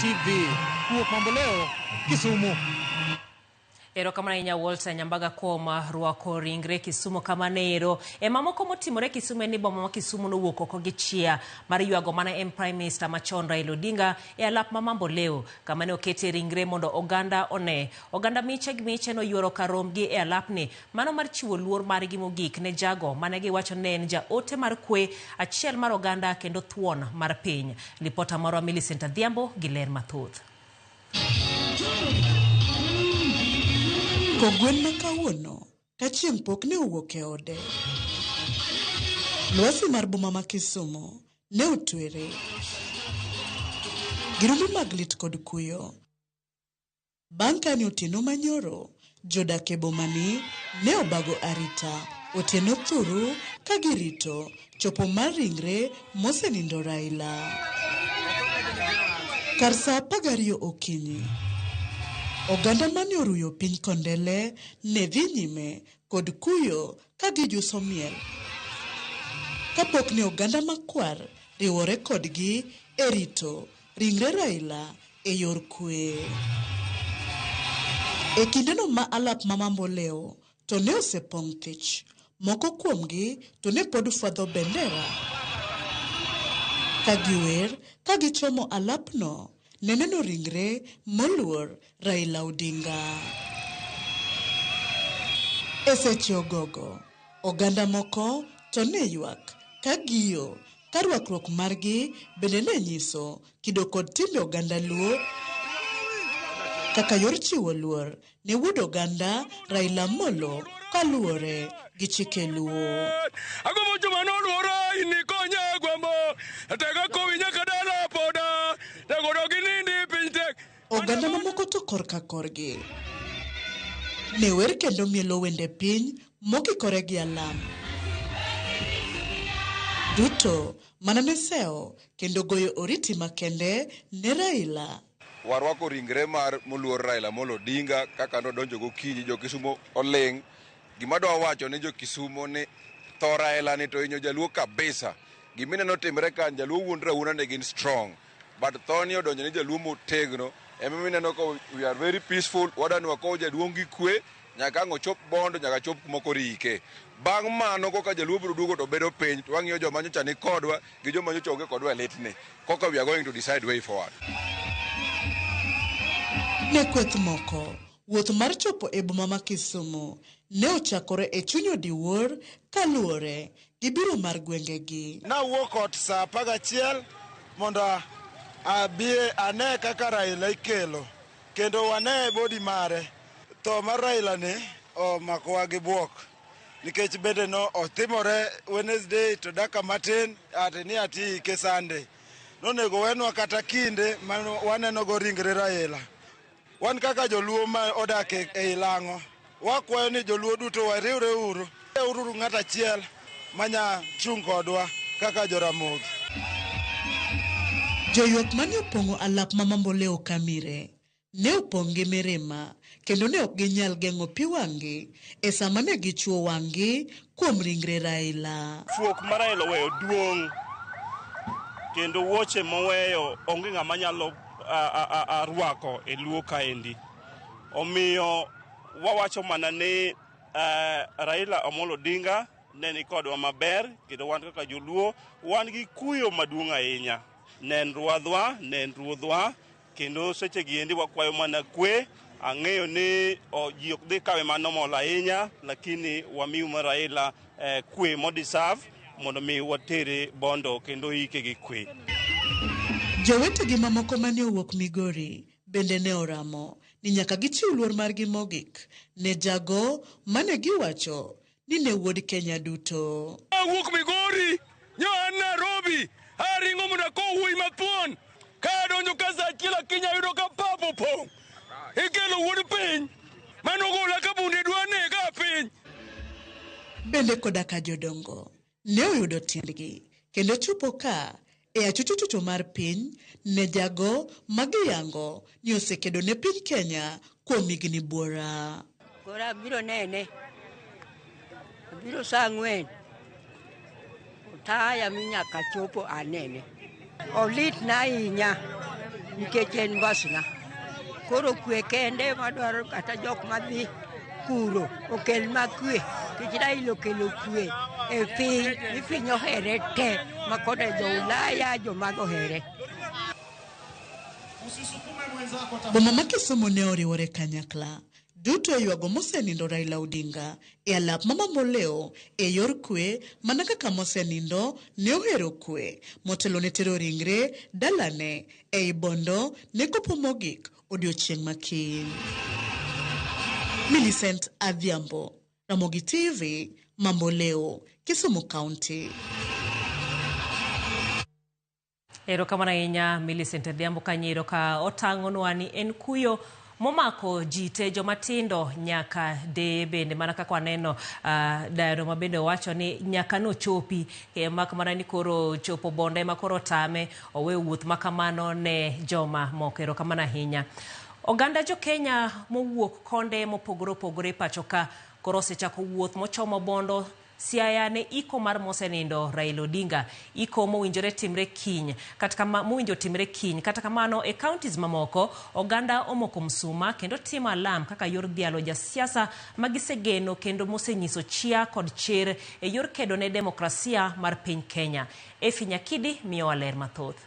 TV. Wuok Mamboleo, Kisumu. Erokamano ahinya Walter Nyambaga kuom rwako ringre Kisumu kamano. E mamoko motimore Kisumu en ni boma ma Kisumu nowuok oko gi chia mar ywago mana en Prime Minister machon Raila Odinga e alap ma Mamboleo kama ne oketie ringre mondo oganda one. Oganda miche gi miche noyuoro kar rombgi e alapni mano mar chiwo luor margi mogik ne jago mane giwacho ne en jaote mar kwe, achiel mar oganda kendo thuon mar piny. Lipota marwa Millicent Adhiambo gi ler mathoth. Kogwen ma kawuono ka chieng' pok ne owuok e ode. Lwasi mar boma ma Kisumu ne otwere gi rumbi mag lit kod kuyo. Bang' kane otieno manyoro, jodak e bomani ne obago arita otieno thuru ka girito chopo mar ringre mosenindo Raila. Kar saa 12 okinyi, oganda mane oruyo piny Kondele ne dhi nyime kod kuyo ka gijuso miel kapok ne oganda makwar riwore kodgi e rito ringre Raila e yor kwe. E kindeno ma alap ma Mamboleo to ne osepong' thich, moko kuomgi to ne pod fwadho bendera ka giwer ka gichomo alapno ne neno ringre moluor Raila Odinga. E seche ogogo, oganda moko to ne ywak ka giyo ka rwakruok margi bende ne nyiso kido kod timbe oganda Luo kaka yor chiwo luor ne wuod oganda Raila Amolo kaluwore gi chike Luo. Agombo joma noluora in konya agwambo tega kowi nyaka dala poda tego dog inindi piny tek. Oganda mamoko to korka korgi ne wer kendo mielo wende piny mokikore gi alam. Duto mana ne sewo kendo goyo oriti makende ne Raila. Warwako ringre mar moluor Raila Amolo Odinga kaka nodonjo gokinyi, jo Kisumo oling'. Gima adwa wacho ni jo Kisumo ni tho Raila ni to hinyo jaluo kabisa. Gimineno timre ka jaluo wuondre awuonda ni gin strong. But tho ni odonjo ni jaluo motegno. Ema mineno ka we are very peaceful. Wadwa ni wakow jaduong' gi kwe nyaka ang' ochop Bondo nyaka chop kuma koro ike. Bang' mano koka jaluo biro duogo to bedo piny to wang'iyo joma nyocha ni kodwa gi joma nyocha onge kodwa e litni. Koka we are going to decide way forward. Ne kweth moko, wuoth mar chopo e boma ma Kisumu ne ochakore e chuny odiwuor kaluwore gi biro mar gwengegi. Nawuok ot saa 11 mondo abi ane kaka Raila ikelo kendo wane body mare. Tho mar Raila ni omakowa gi buok nikech bende no otimore Wednesday to dakika matin ati ni ati ike Sunday. Nonego wenwa kata kinde ma waneno go ringre Raila. Wan kaka joluo ma odak e Lang'o, wakwayo ni joluo duto wariwre uru. Uru ng'at achiel manya chung' kodwa kaka joramogi. Joywak mane opong'o alap ma Mamboleo Kamire ne opong' gi mirima kendo ne ok ginyal geng'o pi wang'gi e sama ne gichuo wang'gi kuom ringre Raila. Fuok ma Raila oweyo duong' kendo wuoche moweyo onge ng'ama nyalo rwako e Luo kaendi. Omiyo wawacho mana ni Raila Amolo Odinga ne ni kodwa maber kendo wan kaka joluo wan gi kuyo maduong' ahinya. Ne en ruadhwa, ne en ruodhwa kendo seche gi endi wakwayo mana kwe. Ang'eyo ni ji ok dhi kawe mano mol ahinya, lakini wamiu mar Raila kwe mo deserve mondo mi watere Bondo kendo ike gi kwe. Jowetegi mamoko mane owuok Migori bende ne oramo ni nyaka gichiw luor margi mogik ne jago mane giwacho ni ne wuod Kenya duto. Awuok Migori, nyo an Nairobi, aringo mondo akow wuoyi mathuon. Ka adonjo ka saa achiel akinyi ayudo ka pap opong'. Ikelo wuod piny manogola ka bunde dwa nega piny. Bende koda ka jodongo ne oyudo tiendgi kendo chopo ka e achuchuchuchu mar piny ne jago magiyango ni osekedo ne piny Kenya kuom higni buora. Koro abiro nene. Abiro saa 4. Otaya mi nyaka chopo anene. Olitna ahinya. nikech en mbasna. Koro kwe kende madwaro kata jok madhi kuro okel ma kwe, nikech Raila okelo kwe e piny, mi piny ohere te ma koda jo Ulaya jomago ohere. Boma ma Kisumu ne oriwore kanyakla duto e ywago mosenindo Raila Odinga e alap ma Mamboleo e yor kwe mana kaka mosenindo ne ohero kwe motelo ne tero ringre dalane ei Bondo ne kopo mogik odiochieng' ma kiny. Millicent Adhiambo, Ramogi TV, Mamboleo, Kisumu County. Erokamano ahinya Millicent Adhiambo Kanyiro ka otang'onwa ni en kuyo momako ji te jomatindo nyaka deye bende mana kaka waneno dayo ma bende owacho ni nyaka nochopi mak mana ni koro chopo Bondo ema koro tame owe wuoth ma kamano ne joma moko. Erokamano ahinya. Oganda jo Kenya mowuok konde mopogore opogore e pacho ka koro osechako wuoth mochomo Bondo Siaya ne iko mar mosenindo Raila Odinga. Iko mowinjore timre kiny kata kama mowinjo timre kiny. Kata kamano e counties mamoko oganda omoko msuma kendo timo alam kaka yor dhialo jasiasa ma gisegeno kendo mosenyiso chia kod chir e yor kedo ne demokrasia mar piny Kenya. Efi Nyakidi miyowa ler mathoth.